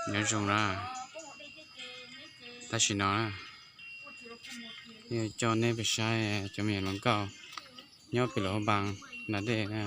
Nyob zoo na, tam sim no na, coj nej pais saib cov me nyuam hluas nkauj nyob pem Luam Paj Npas da dej na.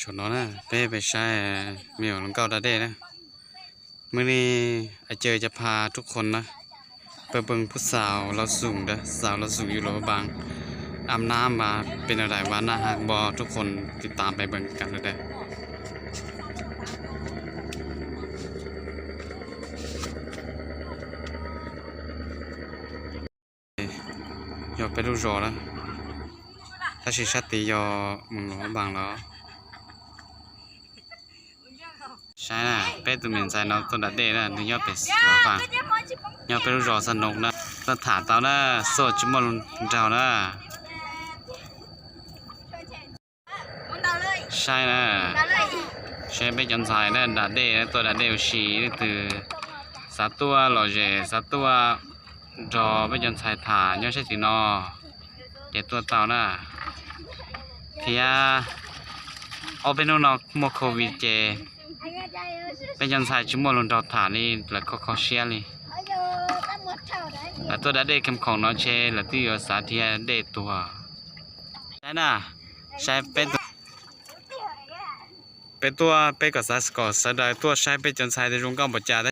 Saum no na peb pais saib me nyuam hluas nkauj da dej na. Mus li, a caw ca pha tub qhon na, peb peem pub xaus los xum da, xaus los xum yus Luam Paj Npas, am nab mas peb nab dais vas nab has npo tub qhon tiv tas peb peem kam da dej. Yog peb lub zos na, tab sis sab tid yog mus Luam Paj Npas lawm. Saib na, peb tus me ntxhais no tuaj da dej na, nws nyob pem Luam Paj Npas, nyob peb lub zos Xa Noos na. Tuaj tham tau na, xuaj tsis muaj hluas nraug na. Saib na, saib peb cov ntxhais na da dej, tuaj da dej ua si, leej twg xav tuaj lom zem xav tuaj nrog peb cov ntxhais tham nyob sab tim no ces tuaj tau na. Thiab ob peb hnub no muaj covid ces peb cov ntxhais tsis muaj hluas nraug tham li lawm, kho kho siab li. Lawv tuaj da dej kham khoom no ces lawv twb yuav xav dhia dej tuag. Saib na, saib peb, peb tuaj peb kom xav kom sawv daws tuaj saib peb cov ntxhais zoo nkauj npaum cas thiab.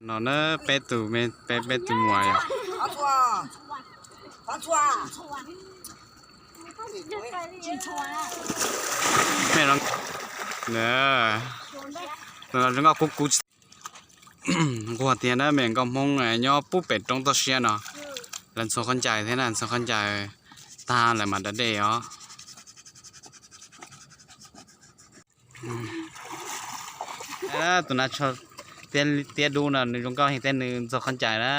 No na, peb tus me, peb, peb tus muam yom. Zoo nkauj kub kub. Nquag tiag na, me nkauj Hmoob nyob pub pem roob toj siab no, lawv ntxhua khaub ncaws thiab na, ntxhua khaub ncaws tag lawm mas da dej os. Tus nav tsho tiab dub no nws zoo nkauj heev thiab nws ntxhua khaub ncaws na.